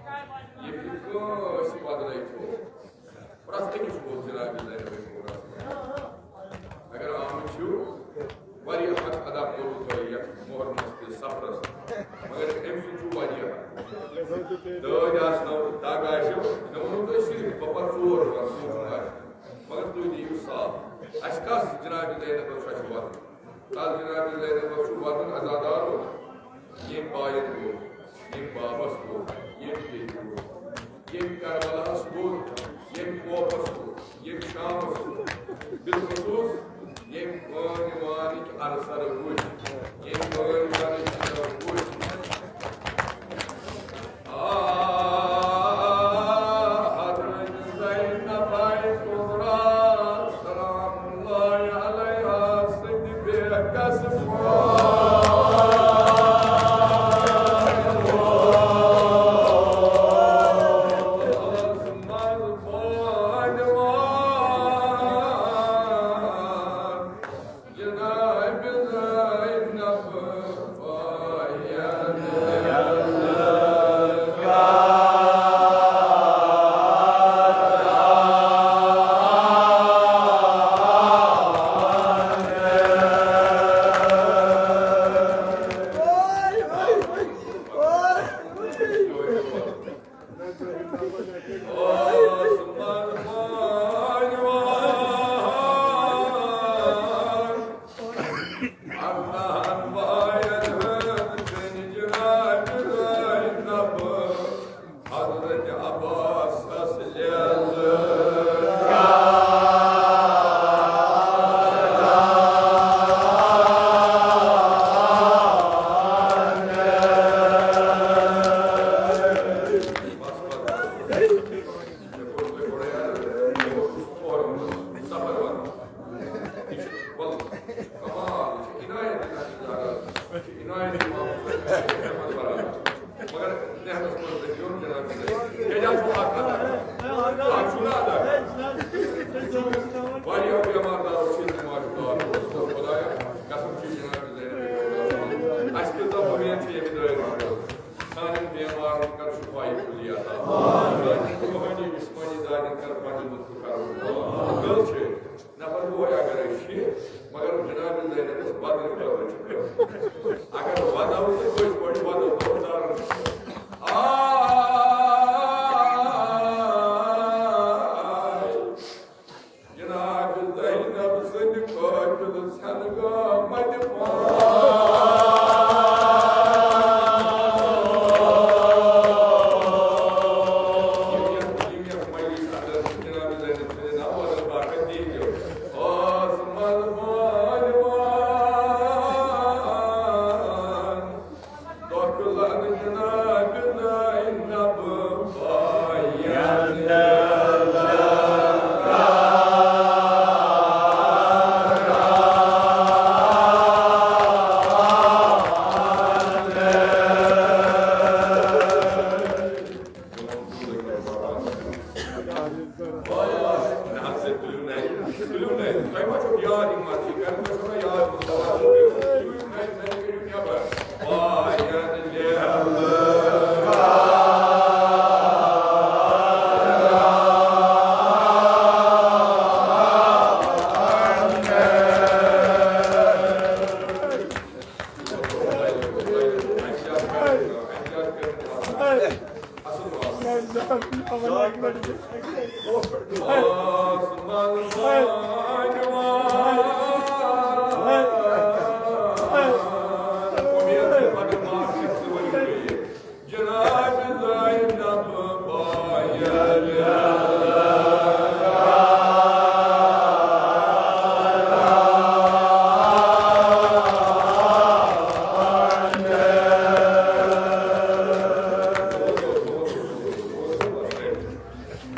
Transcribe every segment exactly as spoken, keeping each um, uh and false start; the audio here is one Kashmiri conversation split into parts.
ییٚمہِ کٲنٛسہِ بدلٲے چھُ، پرٛٮ۪تھ أکِس گوٚو جناب زینب گوٚو۔ اگر آمٕتۍ چھِو، واریاہ حق ادا کوٚروٕ تۄہہِ یتھ محرمس کِس سفرس، مگر أمۍ سُنٛد چھُ واریاہ حق۔ دٲدۍ آسنو، دگ آسیو، مےٚ ووٚنوُ تۄہہِ صرف بہٕ پرٕ ژور وَنہٕ، ژوٗنٛٹھ آسہِ۔ مگر تُہۍ دِیِو صاف، اَسہِ کَس جناب زینبس چھُ اَسہِ وَدُن؟ کَس جناب زینبس چھُ وَدُن عزادارو؟ ییٚمۍ باین گوٚو، ییٚمۍ بابس گوٚو، ییٚمۍ بیٚنہِ گوٚو، ییٚمۍ کربلاہس گوٚو، ییٚمۍ کوفس گوٚو، ییٚمۍ شامس گوٚو، بالخصوص ییٚمۍ پٲنۍ وانٕکۍ ارسر وٕچھ، ییٚمۍ پٲنۍ وانٕکۍ ارسر وٕچھ۔ آ، حضرت زینب کبریٰ سلام اللہ علیہا سٕنٛدِ بیگس منٛز بانوان جناب زینب پایَن حضرت عباسس لیلہٕ۔ مگر ذہنس منٛز تھٲیزیون جناب۔ کیٛازِ آز چھُ اکھ ادا۔ آز چھُنہٕ ادا۔ واریاہو بیمار دارو چھِ تِم آز دعا۔ خدایا، قسم چھِ جناب زینب۔ اَسہِ کۭژاہ اُمید چھِ ییٚمہِ دٲری پٮ۪ٹھ۔ سانٮ۪ن بیمارن کر شفای کلی عطا۔ سانٮ۪ن روحٲنی جسمٲنی دادٮ۪ن کر پننہِ لطفہٕ کرم۔ دل چھِ نفر وُہے اگر أسۍ چھِ، مگر جناب زینبس بدلہِ خٲطرٕ چھِ کٲم۔ اگر ودو تہٕ کٲشِر پٲٹھۍ ودو، دۄہ دارن۔ آ، جناب زینب سٕنٛدِ قٲتلہٕ ژھٮ۪نہٕ گٲمٕتۍ پان۔ یِم یَتھ، یِم یَتھ مجلس اندر چھِ جناب زینب سٕنٛدِ ناوٕ وَنان باقٕے دِیِو۔ ٲس مَزٕ بانوان۔ دۄکھٕ لَگہٕ جناب زینب پایَن۔ نہ حظ، تُلِو نَرِ، تُلِو نَرِ۔ تۄہہِ ما چھُو یاد یِم مسجد؟ کَرِ ما چھُو نا یاد؟ تُلِو نَرِ، نَرِ کٔرِو نٮ۪بر۔ پایَن لیلہٕ۔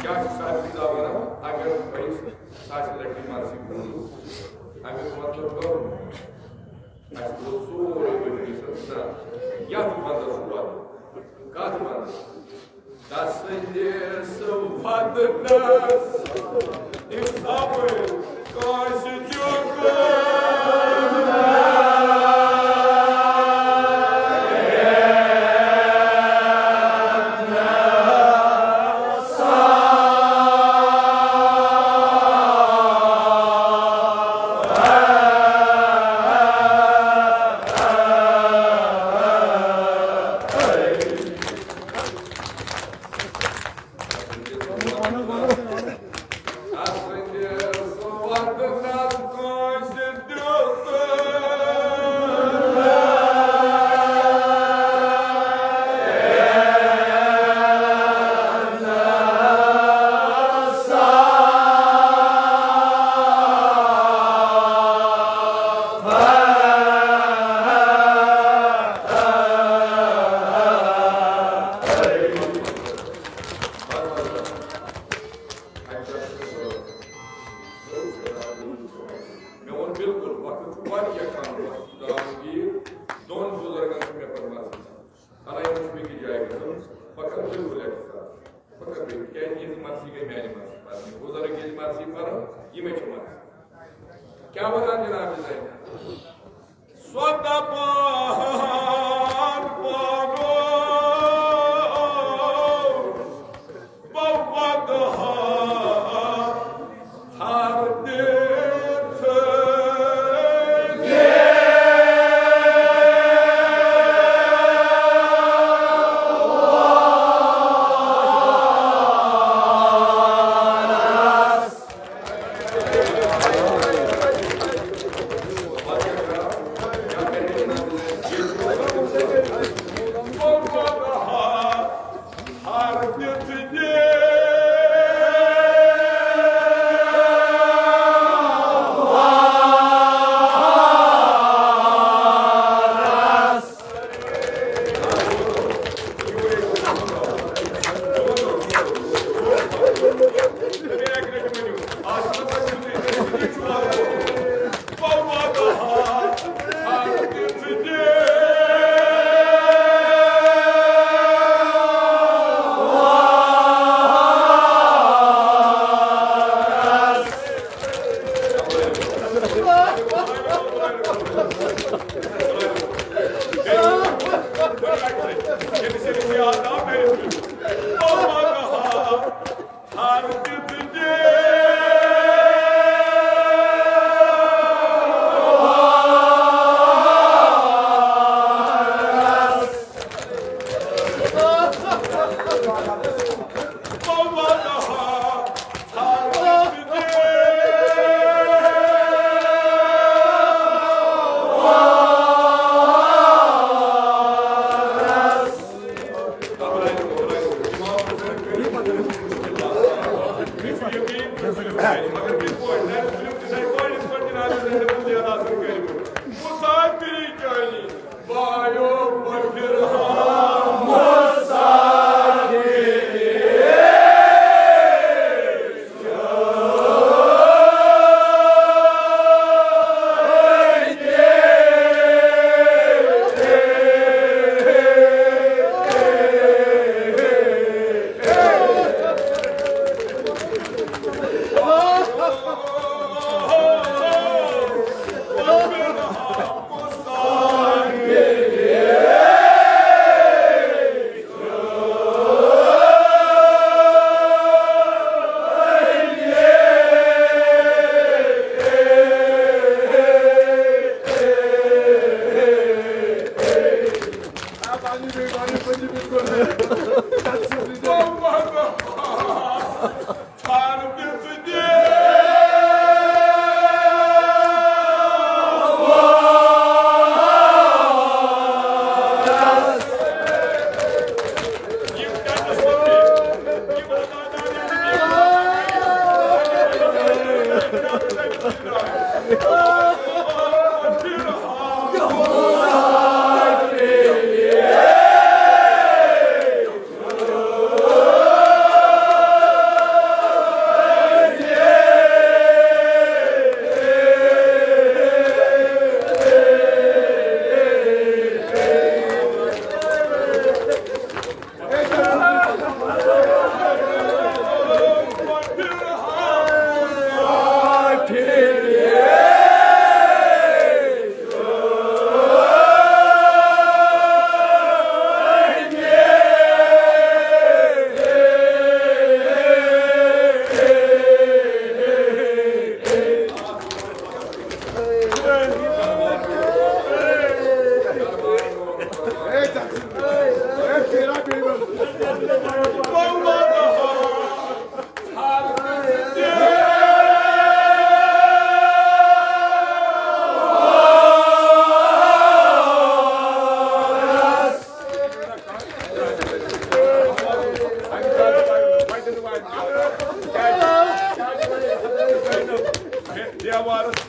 کیٛاہ چھُ صاحب کِتاب وَنان؟ اگر أسۍ ساسہِ لَٹہِ مرضی بوٗزو، اَمیُک مطلب گوٚو، اَسہِ گوٚو سورُے مجلس نہ، یَتھ وَنٛدَس چھُ وَدُن۔ کَتھ وَنٛدَس؟ تَسٕنٛدِس وَدنَس۔ أمۍ صاحبٕے کٲنٛسہِ دیُت۔ مےٚ ووٚن بِلکُل، وقت چھُ واریاہ کم، وقت چھُ دراوُن تیٖر، دۄن بُزرگن چھُ مےٚ پتہٕ مرضی۔ اَلَے، وۄنۍ چھُ بیٚکِس جایہِ گژھُن، بہٕ کرٕ بِلکُل اعتذار۔ بہٕ کرٕ بیٚیہِ، کیٛازِ یِہٕنٛز مرضی گٔے میٛانہِ مرضی پَرٕنۍ۔ بُزرگ ییٚلہِ مرضی پَرَن، یِمَے چھِ مرضی۔ کیٛاہ وَنان جناب زینب؟ سۄ دَپان پَرو، بہٕ وَدٕ ہا تھر دِتھ۔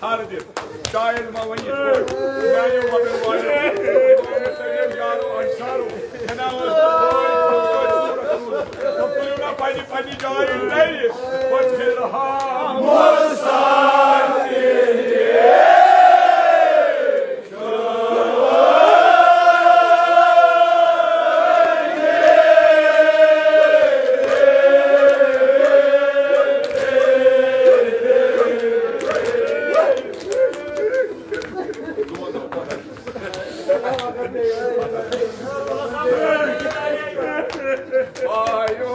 ژھار دِتھ، شاید ما وۄنۍ یِتھ پٲٹھۍ میانیو وۄپرن والٮ۪و، یارو انصارو، ہنا ٲس بٲے، تُہۍ کٔرِو نا پننہِ پننہِ جایہِ ڈرِ، وۄنۍ پھِرہا موسیٰ تیٚلہِ۔ آیو۔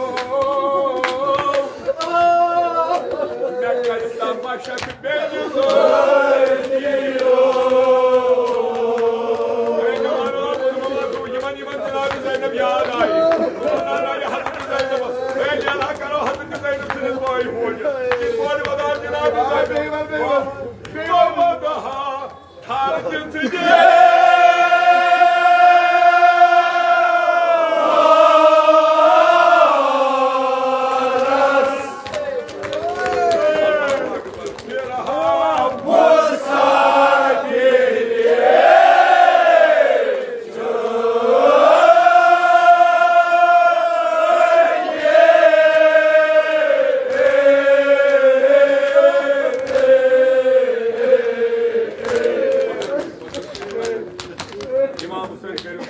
مےٚ کَرِ تماشا تہٕ بیٚیہِ لٲگِو۔ یِمن، یِمن جناب زینب یاد آیہِ۔ یِمن آیہِ حضرت زینب۔ ہے، نیرا کرو حضرت زینب سٕنٛدِس بٲے ہوجہِ۔ یہِ کورِ وۄدان جناب زینب۔ بیٚیہِ وۄدہا۔ تھل دِژ دے۔ امام حسین کٔرِو۔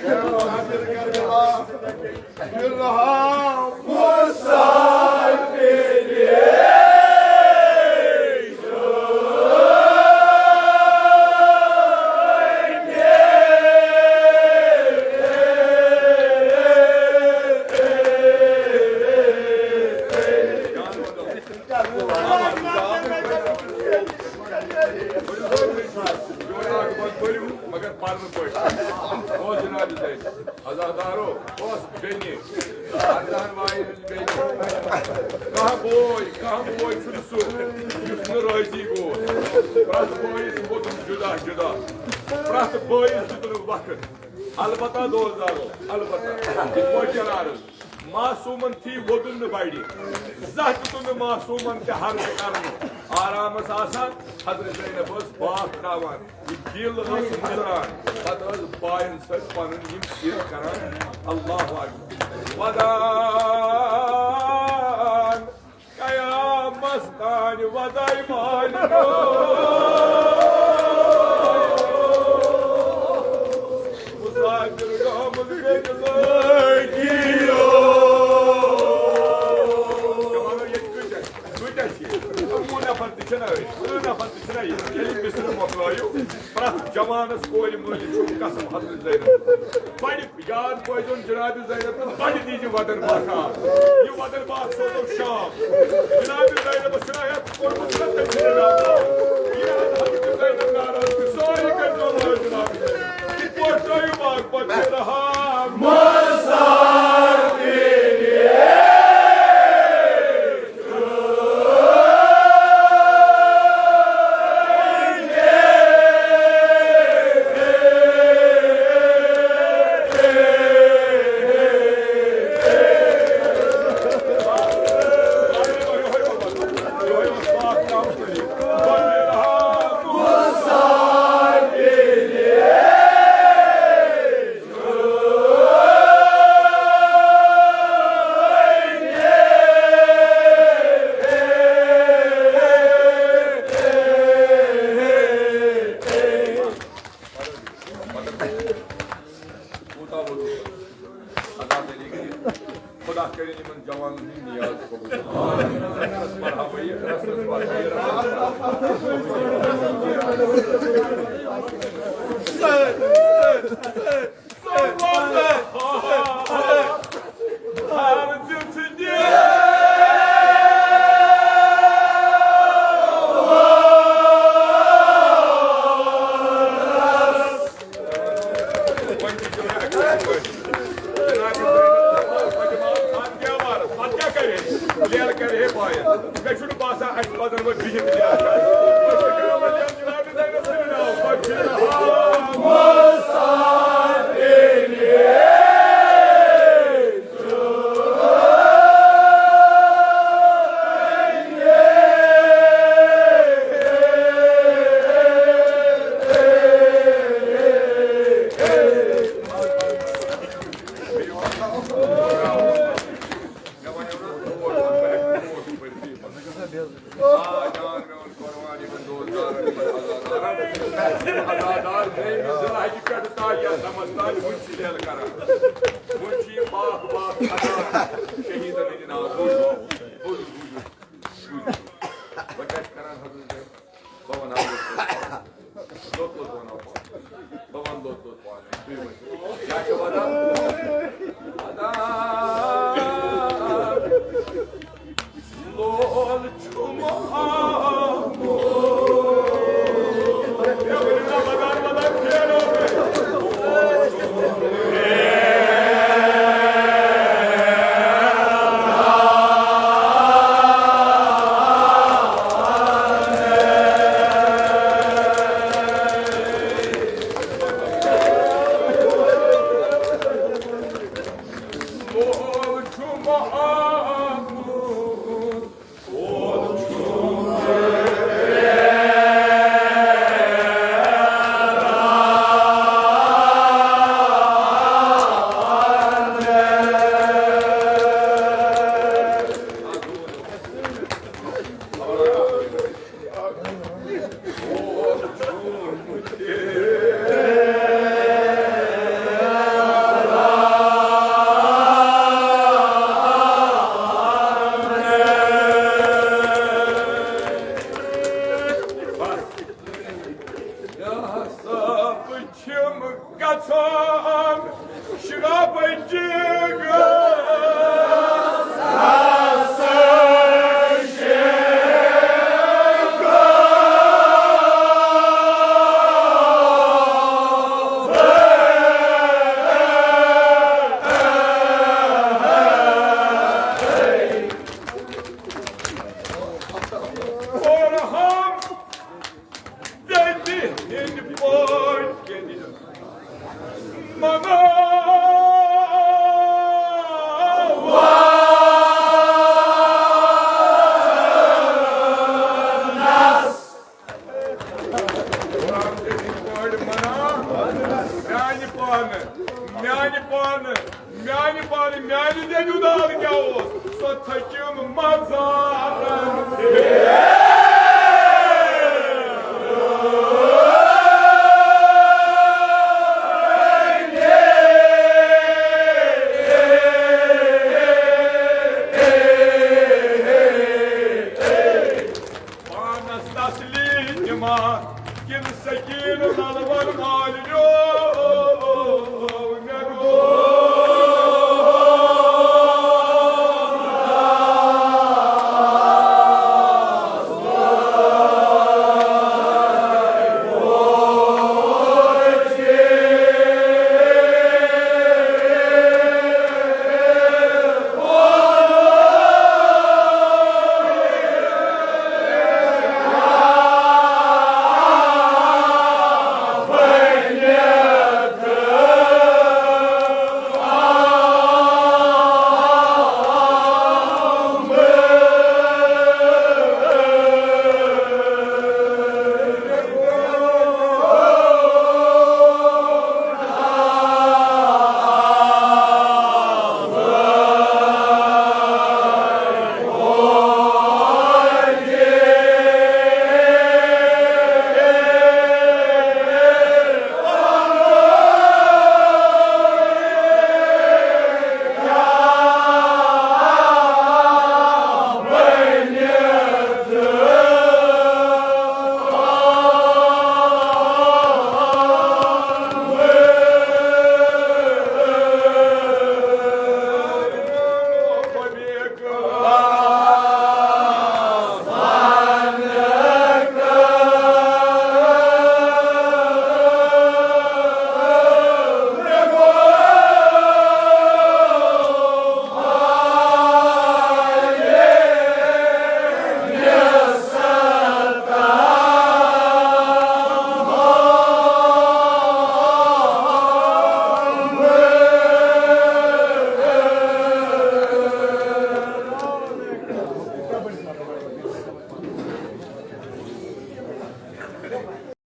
یورٕ اکھ بند پٔرِو، مگر پرنہٕ پٲٹھۍ۔ او جناب زین، عزادارو، اوس بیٚنہِ، اردہن وایَن ہٕنٛز بیٚنہِ۔ کانٛہہ بوے، کانٛہہ بوے چھُنہٕ سُہ، یُس نہٕ رٲضی گوٚو۔ پرٛٮ۪تھ بٲیِس ووٚتُن جُدا جُدا۔ پرٛٮ۪تھ بٲیِس دیُتُن وقت۔ البتہ دوستدارو، البتہ، یِتھ پٲٹھۍ یَلارٕ۔ معصومن تھی ووٚدُن نہٕ بڑِ۔ زانٛہہ دیُتُن نہٕ معصومن تہِ حرض کرنہٕ۔ آرامس آسان، حضرت زینب ٲس باکھ تراوان۔ یہِ دِل ٲس مُژران۔ پتہٕ ٲس باین سۭتۍ پنٕنۍ یِم چیٖز کران۔ اللہ اکبر۔ ودان قیامس تانۍ وداے مالکو۔ مسافر گامُک بیٚیہِ لٲگِو۔ جوانو، ییٚتہِ کۭتیاہ، کۭتیاہ چھِ ییٚتہِ؟ وُہ نفر تہِ چھِنہ أسۍ، تٕرٛہ نفر تہِ چھِنہ ییٚتہِ۔ ییٚلہِ مِصرٕ مۄکلٲیِو، پرٛٮ۪تھ جوانس کورِ مٲلِس چھُ قسم حضرت زینب۔ بڑِ یاد بوزُن جناب زینب تہٕ بڑِ دیٖزِ وطن باخا۔ یہِ وطن باخ سوزو شام۔ جناب زینب چھُنہ ہٮ۪تھ کوٚرمُت نہ تٔمۍ سٕنٛدِ ناوٕ۔ یہِ حضرت زینب ناراض چھِ، سورُے کٔرۍزیو لٲج جناب۔ یِتھ پٲٹھۍ ترٛٲیِو باغ پتہٕ چھِ رہا۔ مسافر۔ کوٗتاہ ووت؟ اللہ تعالیٰ کٔرِنۍ یِمن جوانن ہٕنٛدۍ نیاز قبوٗل۔ رَژھَس پَرہا بہٕ یہِ، رَژھَس پَرہا بہٕ یہِ، رَژھَس پَرہا بہٕ یہِ۔ مےٚ چھُنہٕ باسان، اَسہِ پَزَن وۄنۍ بِہِتھ۔ شہیدن ہٕنٛدِ ناوٕ بوٗزِو، بوٗزِو، بوٗزِو، بوٗزِو۔ وۄنۍ کیٛاہ چھِ کران حضرت؟ بہٕ وَنہٕ ہا لوٚت لوٚت پانہٕ۔ لوٚت لوٚت وَنہٕ ہا پانہٕ۔ بہٕ وَنہٕ لوٚت لوٚت پانہٕ۔ تُہۍ ؤنِو۔ کیٛاہ چھِ وَنان؟ وَنان۔ لول چھُم آمُت۔ یہِ ہسا بہٕ چھِم گژھان شرابٕچ اور ہم دٔدِ ہٕنٛدۍ پٲٹھۍ کٔرِتھ مناوان۔ میانہِ پانہٕ، میانہِ پانہٕ، میانہِ پانہٕ، میانہِ دٔدِ دال کیٛاہ اوس؟ سۄ تھٔکِم مزارن۔